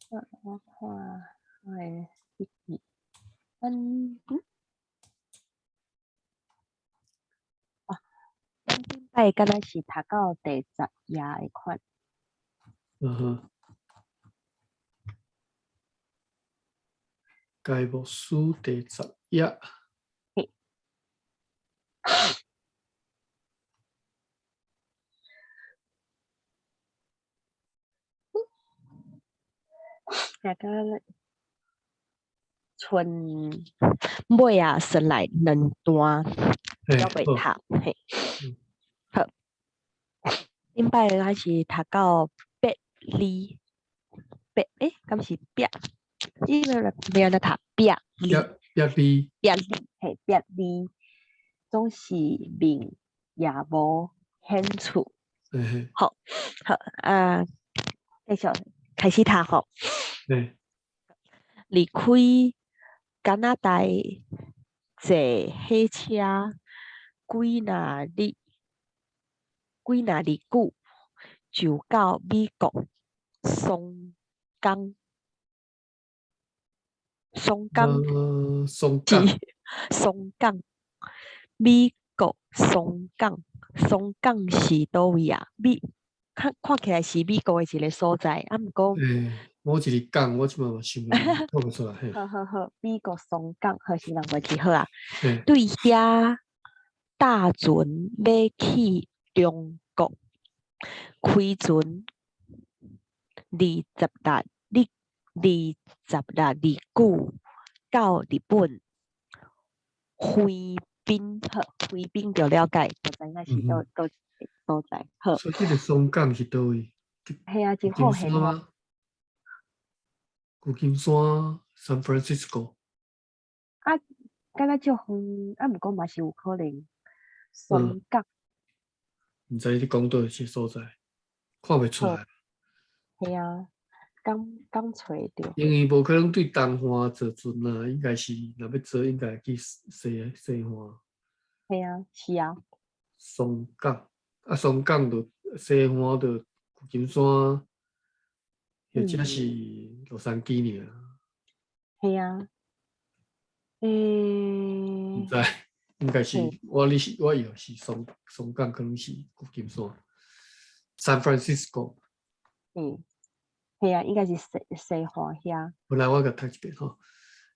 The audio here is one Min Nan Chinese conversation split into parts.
我看我的筆記，咱頂擺敢若是讀到第10頁的款。嗯哼。該牧師第10頁。嘿。那個剩尾仔剩來兩段，猶未讀，嘿。好，頂擺咱是讀到八里，八欸，敢是八？伊個欲按怎讀？八里，八里，八里，嘿，八里，總是面也無顯出。好，好啊，繼續開始讀吼。離開加拿大坐火車幾若日，幾若日久，就到美國松港。松港，松港，松港，美國松港，松港是佗位啊？看看起來是美國的一個所在，啊，毋過，欸，我一個港，我這擺嘛想講袂出來。好好好，美國松港，好先人過去好啊。對遐搭船欲去中國，開船26日，26日久到日本橫濱，好，橫濱就了解，就知影是佗佗所在。好。所以這個松港是佗位？嘿啊，真好現哦。舊金山，San Francisco。啊，敢若足遠，啊，毋過嘛是有可能松港。毋知你講佗一個所在，看袂出來。嘿啊，剛剛揣著。因為無可能對東岸坐船啊，應該是若欲坐，應該去西岸。嘿啊，是啊。松港，啊，松港就西岸就舊金山，或者是洛杉磯爾。嘿啊。欸。毋知，應該是我你是我以為是松港，可能是舊金山，San Francisco。嗯，嘿啊，應該是西岸遐。本來我共讀一遍吼，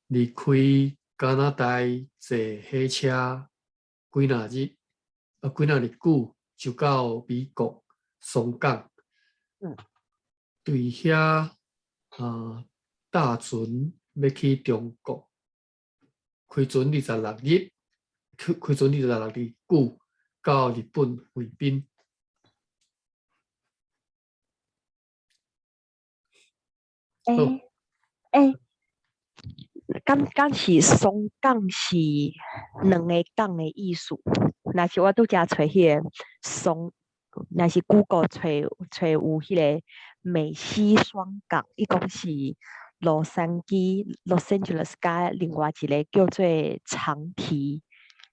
離開加拿大坐火車幾若日，啊幾若日久就到美國松港。對遐啊搭船欲去中國，開船二十六日，開船26日久到日本橫濱。欸欸，敢是松港是兩个港的意思？若是我拄才揣彼个松，若是 Google 揣揣有彼个美西雙港，伊講是洛杉磯（Los Angeles）佮另外一个叫做長堤，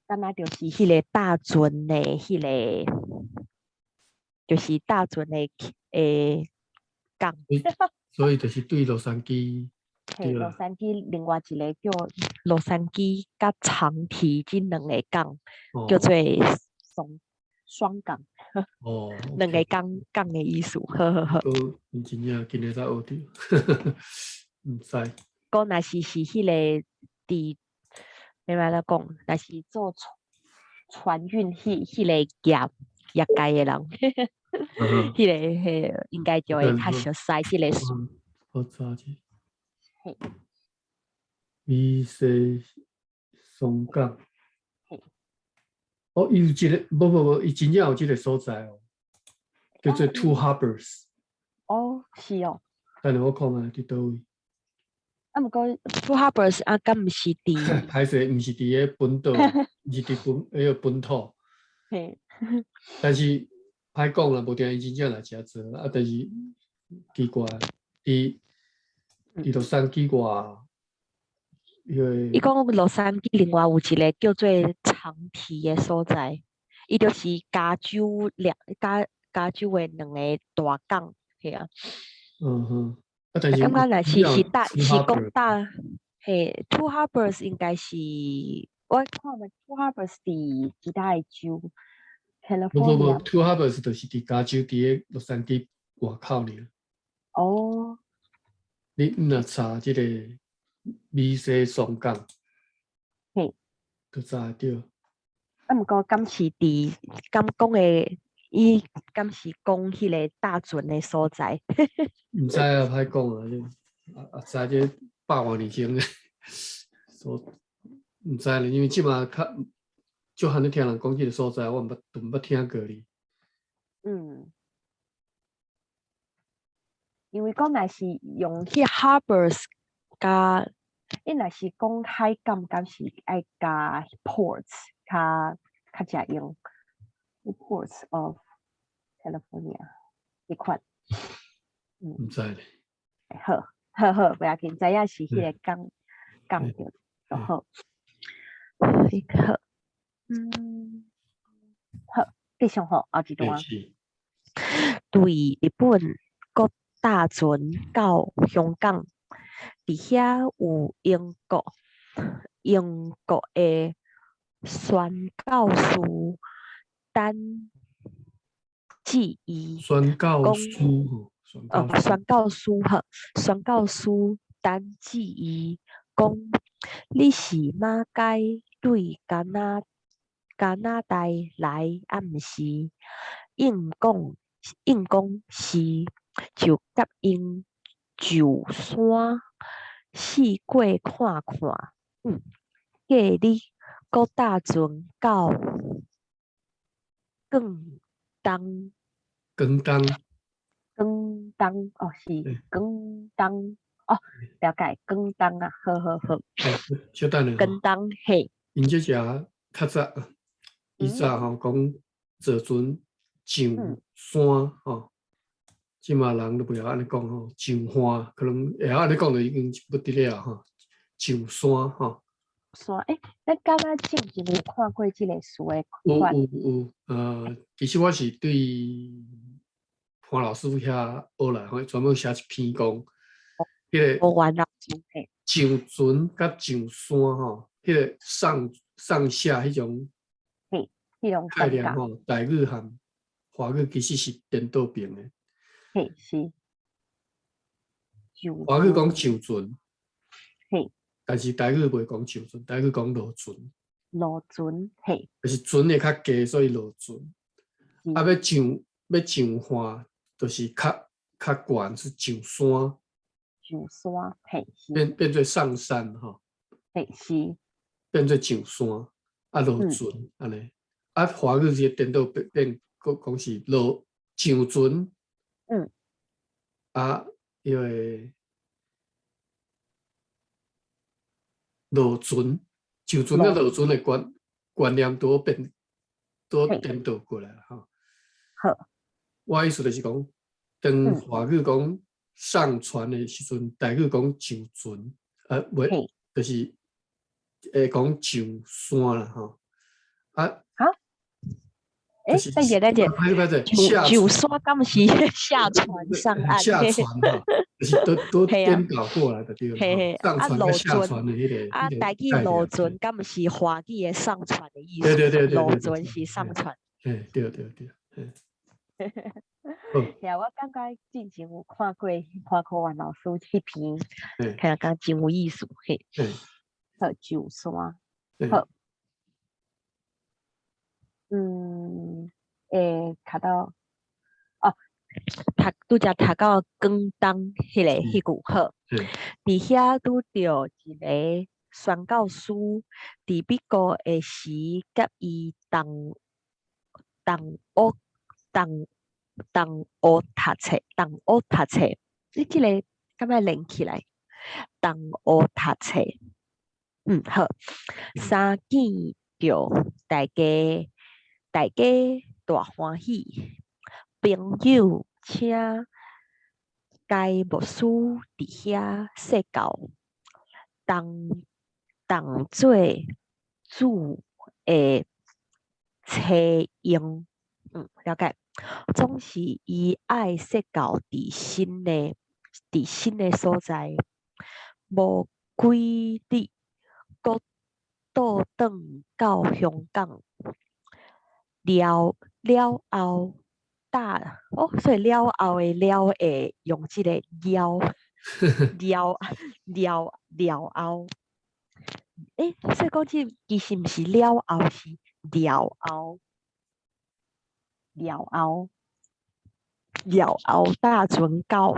敢若就是彼个搭船的彼个，就是搭船的港。所以就是對洛杉磯，嘿，洛杉磯另外一个叫洛杉磯佮長堤這兩个港，叫做雙港。兩个港港的意思，呵呵呵。哦，你真正今日才學著，毋知。講若是彼个佇，欲按怎講？若是做船運彼个業界的人，彼个彼應該就會較熟悉這个事。我查者。嘿。美西松港。嘿。哦，伊有這个，無無無，伊真正有這个所在哦，叫做 Two Harbors。哦，是哦。等下我看覓佇佗位。啊，毋過 Two Harbors 啊，敢毋是佇？歹勢，毋是佇个本島，毋是佇彼个本土。嘿。但是歹講啦，無定伊真正來遮做啊，但是奇怪，佇洛杉磯外，伊講洛杉磯另外有一个叫做長堤的所在，伊就是加州兩加加州的兩个大港，嘿啊。嗯哼。啊，但是感覺若是是搭 Two 是講 Harbors 搭嘿，Two Harbors 應該是我看覓 Two Harbors 佇其他的州無無無，California ，Two Harbors 就是佇加州佇個洛杉磯外口爾。哦，你若查這個美西雙港，就查會著。啊，毋過敢是佇敢講的，伊敢是講彼个搭船的所在？毋知啊，歹講啊，這啊啊知這百外年前的，所毋知咧，因為這馬較少漢咧聽人講這个所在，我毋捌都毋捌聽過哩。因為講若是用彼 harbors 佮，伊若是講海港，敢是愛加 ports 較較正用。Ports of California 彼款。毋知咧。好，好好，袂要緊，知影是彼个港港著就好。好，好，繼續吼，後一段。對日本國搭船到香港，佇遐有英國的宣教師等志伊宣教師吼，哦，宣教師吼，宣教師等志伊講，你是馬偕對加拿大來，抑毋是？應講是，就佮𪜶上山四過看看。隔日閣搭船到廣東。廣東。廣東哦，是廣東哦，了解廣東啊，好好好。小等下。廣東嘿。𪜶這隻較早，以早吼講坐船上山吼，這馬人都袂曉按呢講吼，上岸可能會曉按呢講就已經不得了吼，上山吼。山欸，咱敢若之前有看過這個詞的有有有，其實我是對潘老師遐學來吼，專門寫一篇講，彼個上船佮上山吼，彼個上上下彼種概念吼，台語和華語其實是顛倒爿的。嘿，是。華語講上船，但是台語袂講上船，台語講落船。落船，嘿。就是船會較低，所以落船。啊，欲上岸，就是較懸，是上山。上山，嘿，是。變做上山吼。嘿，是。變做上山，啊落船按呢。啊，華語是顛倒變變，閣講是落上船。啊，因為落船，上船佮落船的觀念都變都顛倒過來吼。好。我意思就是講，當華語講上船的時陣，台語講上船，啊，袂，就是會講上山啦吼。啊。哈？欸，等下等下，上山敢是下船上岸？下船吼，就是都顛倒過來的對。上船佮下船的彼个。啊，台語落船敢毋是華語的上船的意思？對對對對。落船是上船。嘿，對對對，嘿。嘿啊，我感覺之前有看過潘可元老師彼篇，聽講真有意思，嘿。好，上山，好。會讀到，哦，讀拄才讀到廣東彼个彼句好。佇遐拄著一个宣教師，佇美國的時，佮伊同學讀冊，你這个敢欲連起來？同學讀冊，好。相見著大家大歡喜，朋友請該牧師佇遐說教，同做主的差用，了解。總是伊愛說教佇新的，佇新的所在，無幾日，閣倒轉到香港。了了後，搭哦，所以了後的了會用這个了了了了後。欸，所以講這其實毋是了後，是了後，了後，了後搭船到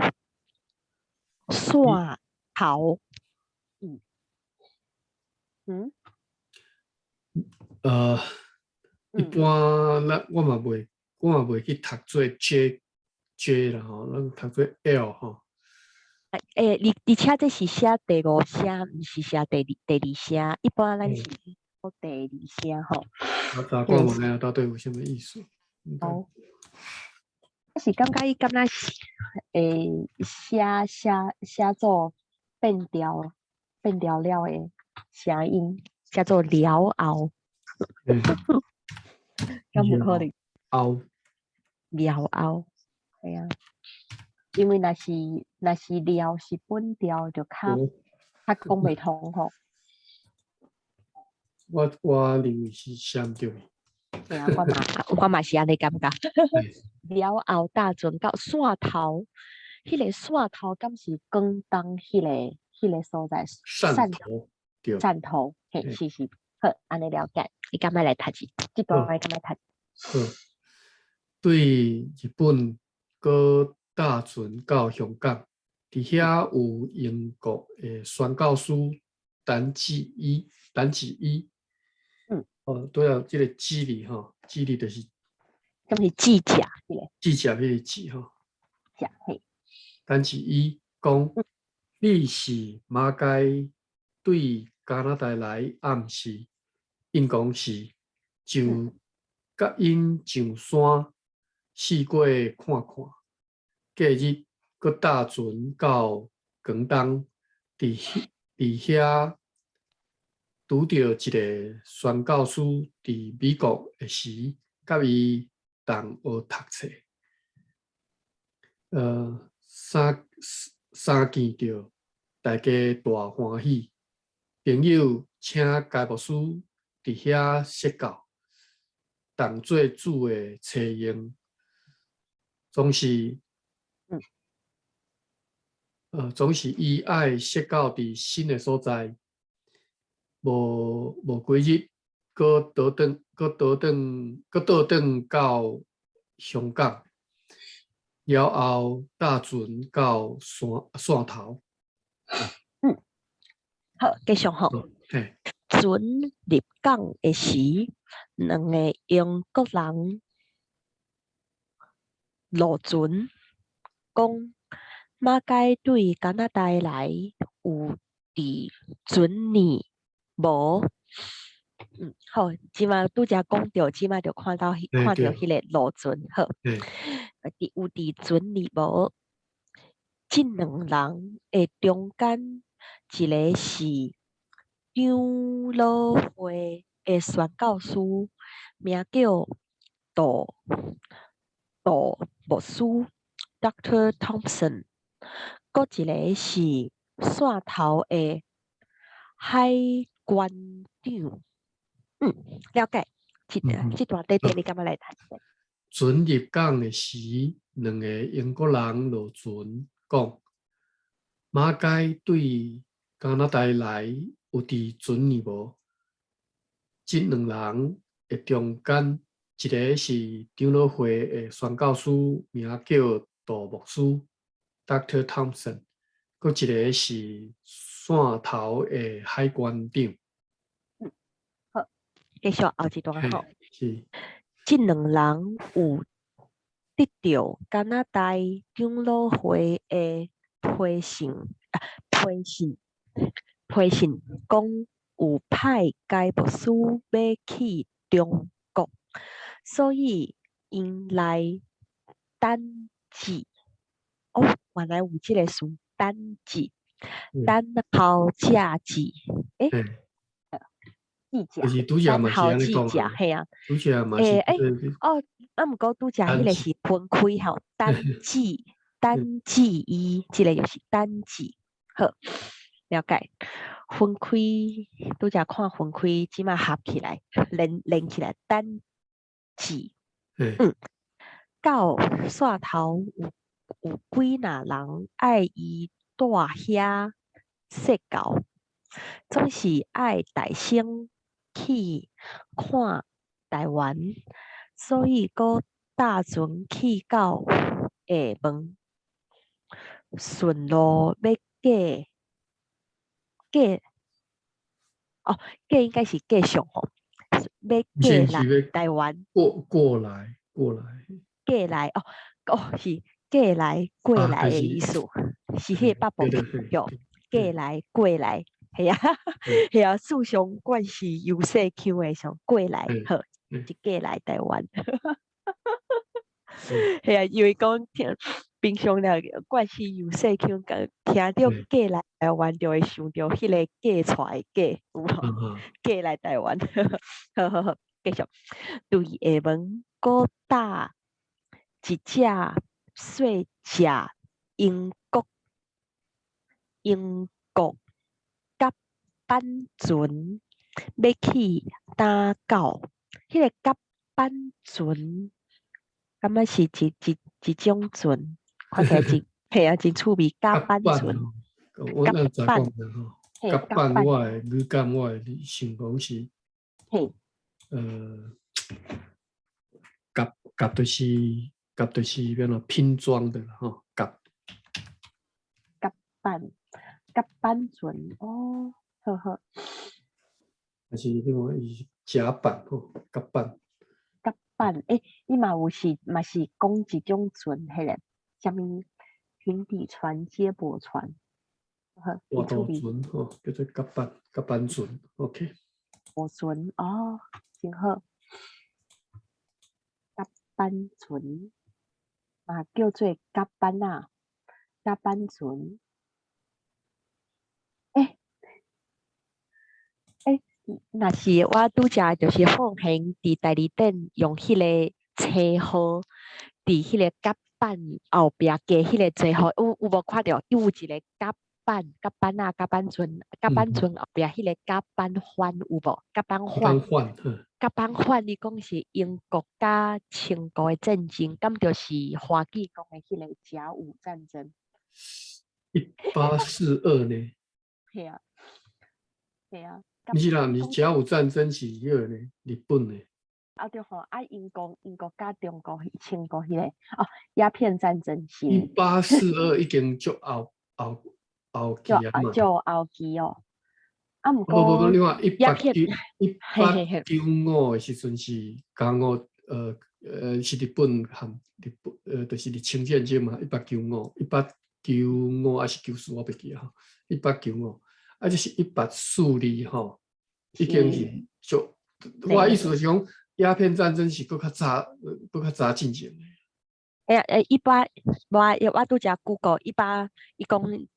汕頭。嗯嗯。一般咱我嘛袂去讀做 J J 啦吼，咱讀做 L 吼。欸，而且這是寫第五聲，毋是寫第二聲。一般咱是第二聲吼。我查看覓啊，到底有啥物意思？哦，我是感覺伊敢若是會寫寫寫做變調了的聲音，寫做了後。敢有可能？後。了後，係啊，因為若是了是本調，就較講袂通吼。我認為是寫毋對。對啊，我嘛是按呢感覺。了後搭船到汕頭，彼个汕頭敢是廣東彼个所在？汕頭，對。汕頭，嘿，是是，好，按呢了解。你敢欲來讀一這段你敢欲讀？好，對日本閣搭船到香港，佇遐有英國的宣教師陳志伊，陳志伊。哦，對啊，這個志字吼，志字就是，敢是志者彼个？志者彼个志吼。者嘿。陳志伊講，你是馬偕對加拿大來暗示，𪜶講是，就共𪜶上山四過看看。隔日，閣搭船到廣東，佇遐拄著一个宣教師，佇美國的時，佮伊同學讀冊。三見著，大家大歡喜。朋友請該牧師佇遐說教，當做主的差用，總是伊愛說教佇新的所在。無幾日，閣倒轉到香港，了後搭船到汕頭。好，繼續吼。嘿。船入港的時，兩个英國人落船，講馬偕對加拿大來有佇船呢無？好，這馬拄才講著，這馬就看到彼个落船，好。有佇船呢無？這兩人的中間，一个是長老會的宣教師，名叫杜牧師（Doctor Thompson），閣一个是汕頭的海關長。了解。這段短短，你敢欲來讀一下？船入港的時，兩个英國人落船，講馬偕對加拿大來有佇船呢無？這兩人的中間，一个是長老會的宣教師，名叫杜牧師（Doctor Thompson），閣一个是汕頭的海關長。好，繼續後一段吼。是。這兩人有得著加拿大長老會的批信，講有派該牧師欲去中國，所以𪜶來等旨。哦，原來有這個詞，等旨，等候者旨。欸，記者，等候記者，嘿啊。欸欸，哦，啊，毋過拄才彼个是分開吼，等旨，等止伊，這个就是等止。好，了解。分開，拄才看分開，這馬合起來，連連起來，等止。到煞頭有幾若人愛伊蹛遐說教，總是愛大聲去看台灣，所以閣搭船去到廈門，順路欲過過哦，過應該是繼續吼，欲過來台灣，過來過來過來哦哦是過來過來的意思，是彼個北部叫過來過來，係啊係啊，四上慣是優勢腔的上過來，好，是過來台灣。係啊，因為講聽平常了慣是優勢腔，聽著過來台灣就會想著彼个過出的過，有無？過來台灣，好好好，繼續。對廈門閣搭一隻細隻英國甲板船欲去打到，彼个甲板船，感覺是一種船，看起來真嘿啊，真趣味。甲板船，我咱再講者吼，甲板我的語感，我會想講是，甲甲就是甲就是變做拼裝的啦吼，甲。甲板甲板船哦，好好。還是另外伊是甲板吼，甲板。甲板，欸，伊嘛有是嘛是講一種船，彼个啥物平底船、接駁船，好，大渡船吼，叫做甲板甲板船，OK。渡船哦，真好。甲板船嘛叫做甲板仔，甲板船。欸欸，若是我拄才就是奉行佇大字典用彼个冊號，佇彼個甲板後壁加彼個座號，有無看著？伊有一個甲板、甲板仔、甲板船、甲板船後壁彼個甲板帆有無？甲板帆，甲板帆，伊講是英國佮清國的戰爭，敢就是華記講的彼個甲午戰爭？1842呢？係啊，係啊。毋是啦，毋是甲午戰爭是彼個呢，日本的。啊對吼，啊英國佮中國、清國彼個哦，鴉片戰爭是。1842已經足後後後期啊嘛。足後期哦。啊，毋過。無無無，你看1895的時陣是甲午，是日本和日本，就是日清戰爭嘛，一八九五，一八九五還是九四，我袂記啊，一八九五。啊，這是1842吼，已經是足。我的意思是講，鴉片戰爭是閣較早，閣較早進前的。欸欸，一八，我拄才 Google 一八，伊講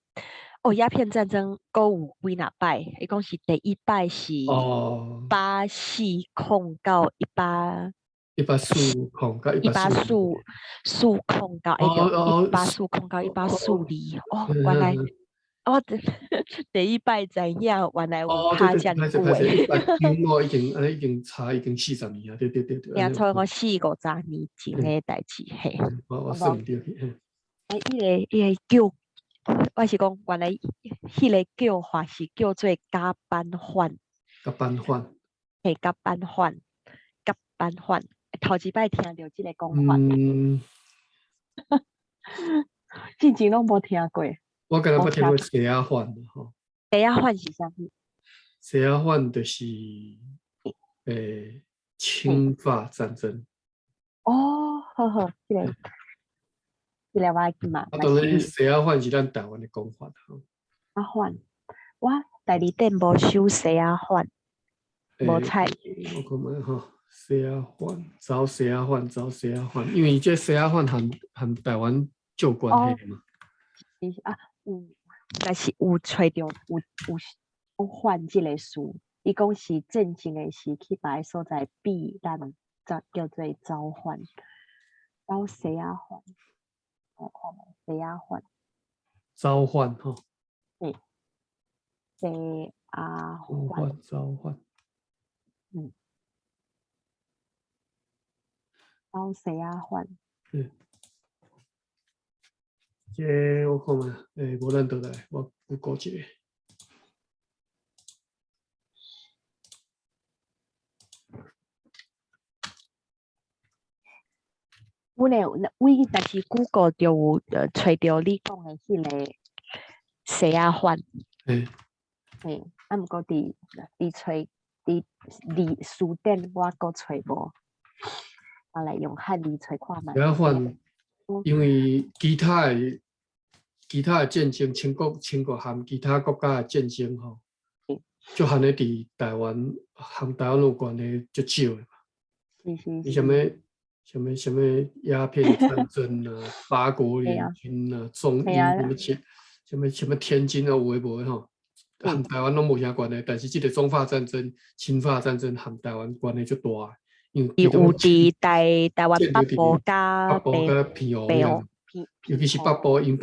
哦，鴉片戰爭閣有幾若擺？伊講是第一擺是840到一八 1840到一八四四空到1840到1842。哦，原來。我第一擺知影，原來有拍遮爾久的。 1895已經，按呢已經差已經40年啊！對對對對。聽錯講四五十年前的代誌嘿。我算毋著去。欸，伊個叫，我是講原來彼个叫法是叫做甲板帆。甲板帆。嘿，甲板帆，甲板帆，頭一擺聽著這个講法。之前攏無聽過。我敢若捌聽過西仔反吼。西仔反是啥物？西仔反就是，清法戰爭。哦，好好，這個我記嘛。啊，當然，西仔反是咱台灣的講法吼。啊反，我大字典無搜西仔反，無猜。我看覓吼，西仔反，走西仔反，走西仔反，因為這西仔反和台灣有關係嘛。是啊，有，但是有揣著有反這个詞，伊講是戰爭的時去別个所在避難，才叫做走反，走西仔反。我看覓西仔反，走反吼，西仔走反，反走反，走西仔反，這我看覓，無咱倒來，我 Google 一下。阮的位，若是 Google 就有揣著你講的彼个西仔反，嘿，啊，毋過佇揣佇字詞典我閣揣無，我來用漢字揣看覓。西仔反，因為其他的戰爭，清國和其他國家的戰爭吼，足罕的佇台灣和台灣有關係足少的嘛。你啥物鴉片戰爭啊，八國聯軍啊，中英什物啥物天津啊，有的無的吼，和台灣攏無啥關係。但是這个中法戰爭、清法戰爭和台灣關係足大，因為伊有佇台灣北部佮北部佮澎湖遐，尤其是北部，𪜶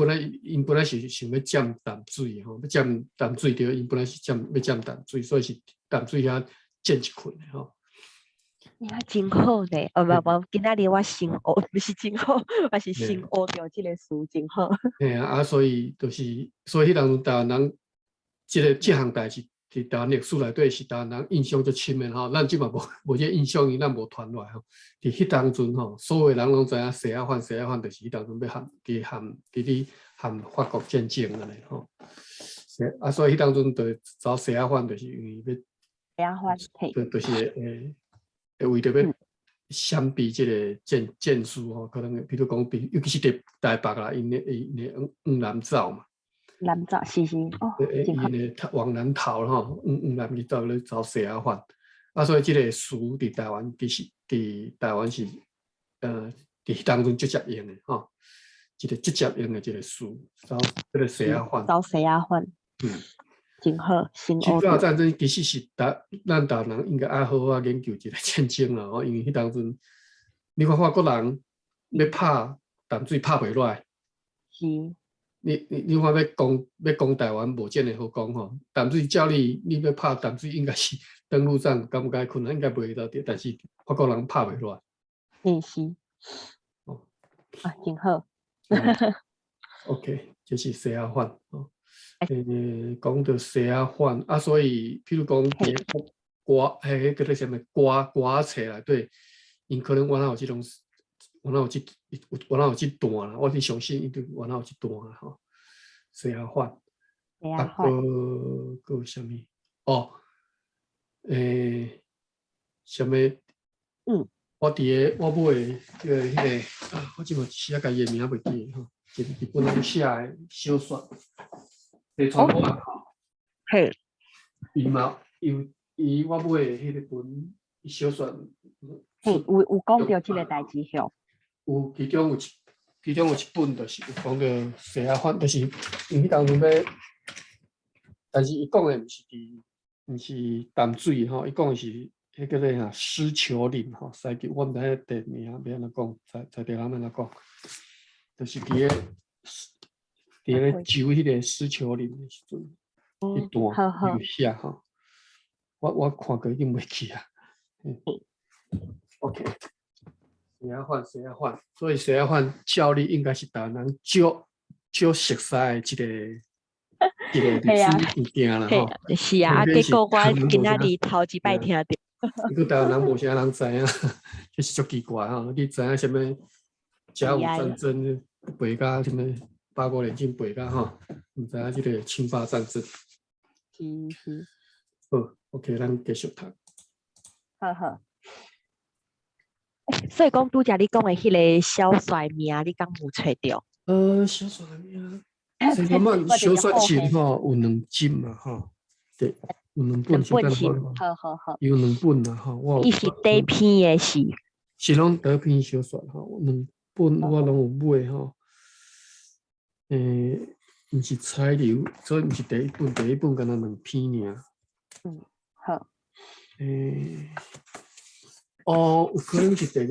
本來是想欲佔淡水吼，欲佔淡水著，𪜶本來是欲佔淡水，所以是淡水遐戰一棍的吼。啊，真好呢！哦，無無，今仔日我先學，毋是真好，我是先學著這个詞，真好。嘿啊，啊，所以就是，所以彼當陣台灣人，這項代誌佇台灣歷史內底是台灣人印象足深的吼。咱這馬無這印象，因為咱無傳落來吼。佇彼當陣吼，所有人攏知影西仔反，西仔反就是彼當陣欲和佇和佇咧和法國戰爭按呢吼。啊，所以彼當陣就走西仔反，就是因為欲西仔反，嘿，就是會為著欲閃避這个戰事吼，可能比如講，尤其是佇台北啦，𪜶的往南走嘛。南走是哦，𪜶的往南逃吼，往南去走咧走西仔反。啊，所以這个詞佇台灣其實佇台灣是佇彼當陣直接用的吼，一个直接用的一个詞，走這个西仔反。走西仔反。真好，清法戰爭其實是咱台灣人應該愛好好研究一个戰爭啦吼，因為彼當陣，你看法國人欲拍淡水拍袂落來，是。你看欲攻台灣無遮爾好攻吼，淡水照你欲拍淡水應該是登陸戰，感覺困難應該袂到但是法國人拍袂落來。是。哦。啊，真好。 OK，這是西仔反吼。講著西仔反啊，所以譬如講，歌，彼個叫做啥物歌歌冊內底，𪜶可能原來有這種，原來有這段啦，我是相信伊對原來有這段啦吼。西仔反，啊，閣有啥物？哦，啥物？我佇个我買的這个彼个啊，我這馬一時仔共伊的名袂記吼，一個日本人寫的小說。西川滿吼，伊嘛有伊我買的彼個本小說，嘿，有講著這个代誌吼。有，其中有一本就是有講著西仔反，就是因彼當陣欲，但是伊講的毋是淡水吼，伊講的是彼叫做啥獅球嶺吼，西吉，我毋知彼个地名欲按怎講，在地人欲按怎講，就是佇咧揪彼個獅球嶺的時陣，彼段有寫吼，我看過已經袂記啊。OK，西仔反，西仔反，所以西仔反照理應該是台灣人少少熟悉的一個歷史事件啦吼。是啊，啊結果我今仔日頭一擺聽著。結果台灣人無啥人知影，這是足奇怪吼！你知影啥物甲午戰爭背甲啥物？八國聯軍背甲吼，毋知影這个清法戰爭。是是。好，OK，咱繼續讀。好好。所以講拄才你講的彼个小說名，你敢有揣著？小說名，小說集吼有兩集嘛吼，對，有兩本。兩本好好好。有兩本啦吼，我。伊是短篇的是？是攏短篇小說吼，兩本我攏有買吼。毋是彩榴，所以毋是第一本，第一本敢若兩篇爾。好。哦，有可能是第二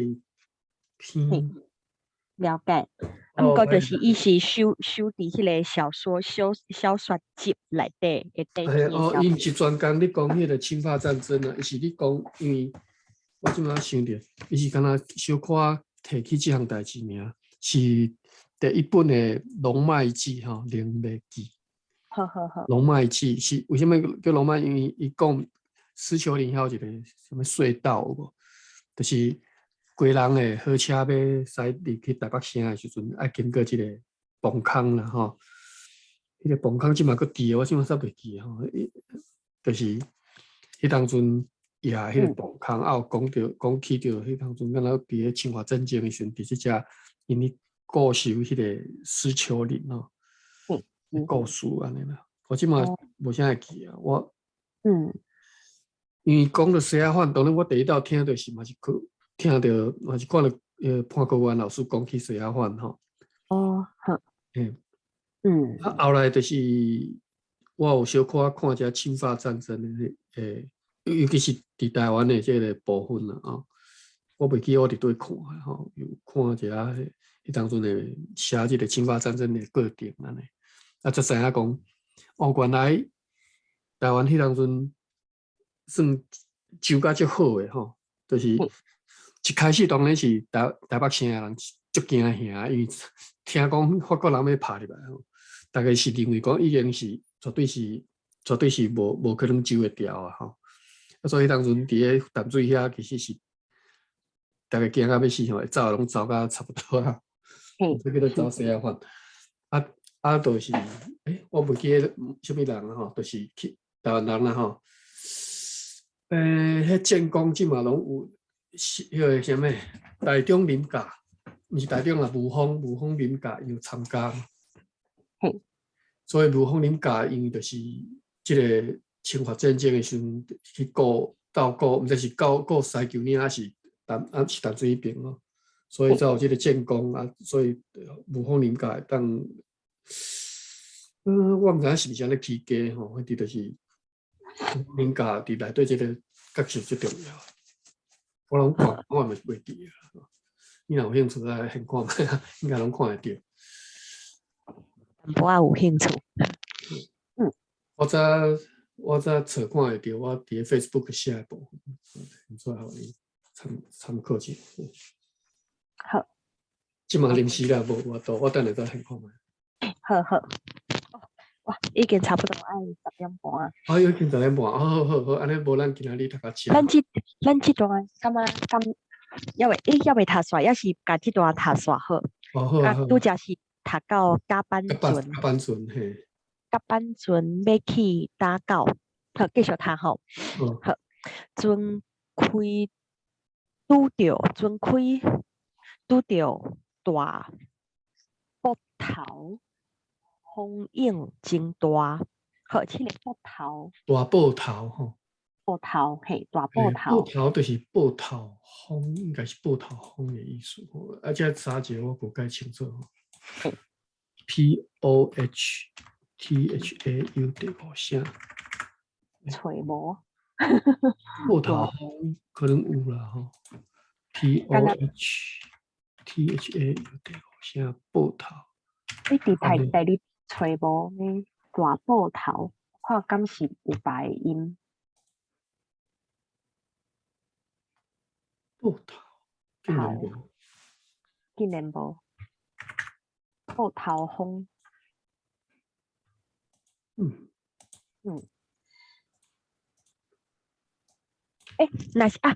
篇。了解。啊，毋過就是伊是收收佇彼个小說小小說集內底的短篇。哦，伊毋是專工咧講彼个侵法戰爭啊，伊是咧講，因為我這擺想著，伊是敢若小可提起這項代誌爾，是第一本的《龍脈記》吼，《龍脈記》。好好好。龍脈記是為啥物叫龍脈？因為伊講獅丘嶺遐有一個啥物隧道有無？就是規人的火車欲駛入去台北城的時陣，愛經過這个崩空啦吼。彼个崩空這馬閣佇，我這馬煞袂記吼。就是彼當陣也彼个崩空，啊有講著講起著彼當陣，敢若佇咧侵華戰爭的時陣，佇這遮𪜶咧固守彼个獅丘嶺吼。故事按呢啦，我這馬無啥會記啊，我因為講著西仔反，當然我第一道聽著是嘛是去聽著嘛是看著潘國元老師講起西仔反吼。哦，好。嘿。啊，後來就是我有小可看一下侵法戰爭的尤其是佇台灣的這个部分啦，吼。我袂記我佇佗看吼，有看一下彼當陣的寫這个侵法戰爭的過程按呢。啊，才知影講，哦，原來台灣彼當陣算守甲足好的吼，就是一開始當然是台台北城的人足驚嚇，因為聽講法國人欲拍入來吼，逐家是認為講已經是絕對是絕對是無無可能守會牢啊吼。啊，所以彼當陣佇咧淡水遐其實是逐家驚甲欲死吼，會走的攏走甲差不多啊，這叫做走西仔反。啊啊，就是，欸，我袂記得啥物人啊吼，就是去台灣人啦吼。彼戰功這馬攏有，是彼个啥物？台中林家，毋是台中啦，霧峰霧峰林家伊有參加。所以霧峰林家因為就是這个侵華戰爭的時陣去顧鬥顧，毋知是顧顧獅丘嶺還是淡啊是淡水彼爿哦。所以才有這个戰功啊，所以霧峰林家會當。我毋知影是毋是按呢起家吼，反正就是林家佇內底這个角色最重要。我攏看，我嘛袂記啊。你若有興趣，來現看覓，應該攏看會著。淡薄仔有興趣。我早我早找看會著，我佇咧 Facebook 寫的部分，出來予你參參考一下。好。這馬臨時啦，無法度，我等下再現看覓。好好。哇，已經差不多愛10點半啊。哦，已經10點半，好好好，按呢無咱今仔日讀較遲。咱這咱這段感覺敢猶未欸，猶未讀煞，猶是共這段讀煞好。哦好啊，拄則是讀到甲班船。甲班船嘿。甲班船欲去打狗，好，繼續讀吼。好，船開拄著，船開拄著大埠頭。風湧真大，好，這个埠頭。大埠頭吼。埠頭嘿，大埠頭。埠頭就是埠頭風，應該是埠頭風的意思吼。啊，這三字我無介清楚吼。POHTHAU 第五聲。揣無。埠頭風可能有啦吼。POHTHAU 第五聲埠頭。你佇台台裡揣無呢？大埠頭，看敢是有別的音。埠頭，竟然無。竟然無。埠頭風。欸，若是啊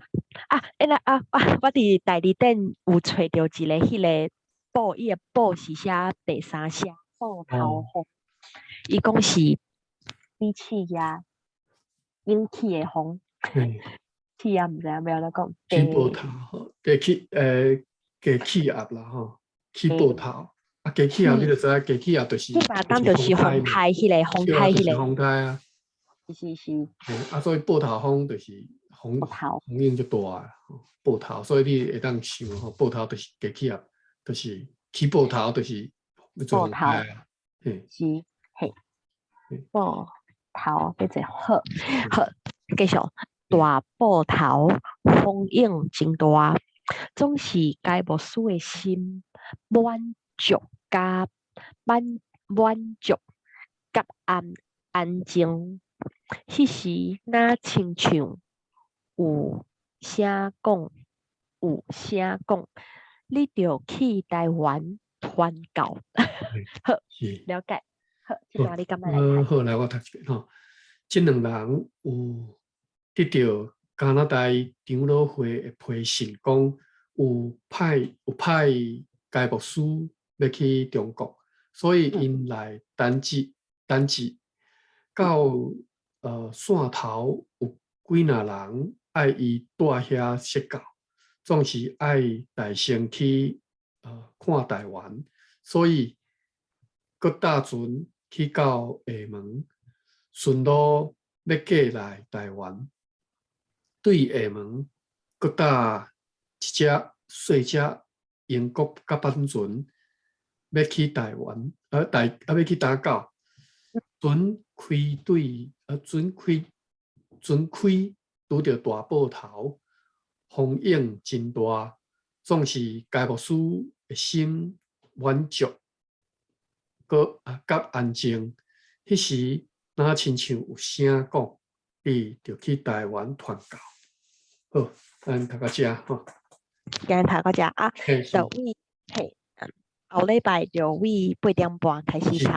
啊，欸那啊啊，我佇大字典有揣著一个彼个埠，伊的埠是寫第三聲，埠頭風。伊講是比氣壓引起的風。氣壓毋知影欲按怎講。起埠頭吼，低氣低氣壓啦吼，起埠頭。啊，低氣壓你就知影，低氣壓就是。你嘛當就是風颱彼個風颱彼個。風颱啊。是是。啊，所以埠頭風就是風風湧足大的，埠頭，所以你會當想吼，埠頭就是低氣壓，就是起埠頭就是做風颱啊。嘿。是，嘿。埠頭變做好，好，繼續。大埠頭風湧真大，總是該牧師的心滿足佮滿滿足佮安安靜。彼時若親像有聲講，有聲講，你著去台灣傳教。好，了解。好，這段你敢欲來讀？好，來我讀一遍吼。這兩人有得著加拿大長老會的批信，講有派該牧師欲去中國，所以𪜶來等值等值到汕頭有幾若人愛伊蹛遐說教，總是愛代先去看台灣，所以閣搭船去到廈門，順路欲過來台灣。對廈門閣搭一隻細隻英國甲班船，欲去台灣，台啊欲去打狗。船開對，船開拄著大報頭，風湧真大，總是該牧師的心滿足，閣啊佮安靜。彼時若親像有聲講，你著去台灣傳教。好，咱讀到遮吼。今日讀到遮啊，就位嘿，後禮拜就位8點半開始讀。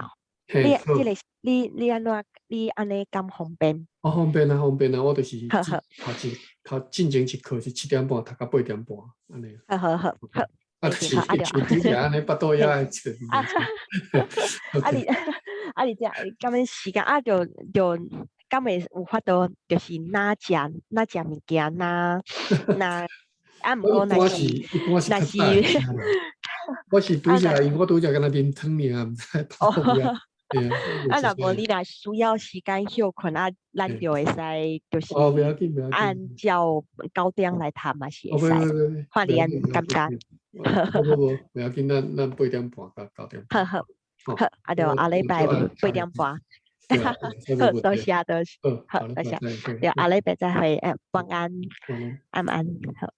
你這個你按怎？你按呢敢方便？我方便啊，方便啊，我就是讀一讀進前一課是7點半讀到8點半，按呢。好好好好。啊，就是像拄才按呢，腹肚枵的。啊你這敢欲時間啊？就就敢會有法度，就是若食若食物件，若若啊，毋過若是若是，我是拄才，因為我拄才敢若啉湯爾，毋知腹肚枵。啊，若無你若需要時間歇睏啊，咱就會使就是按照9點來讀嘛是會使，看你按感覺。無無無，袂要緊，咱8點半到9點。好好好，啊就後禮拜8點半。好，多謝多謝，好多謝，就後禮拜再會，晚安，晚安，好。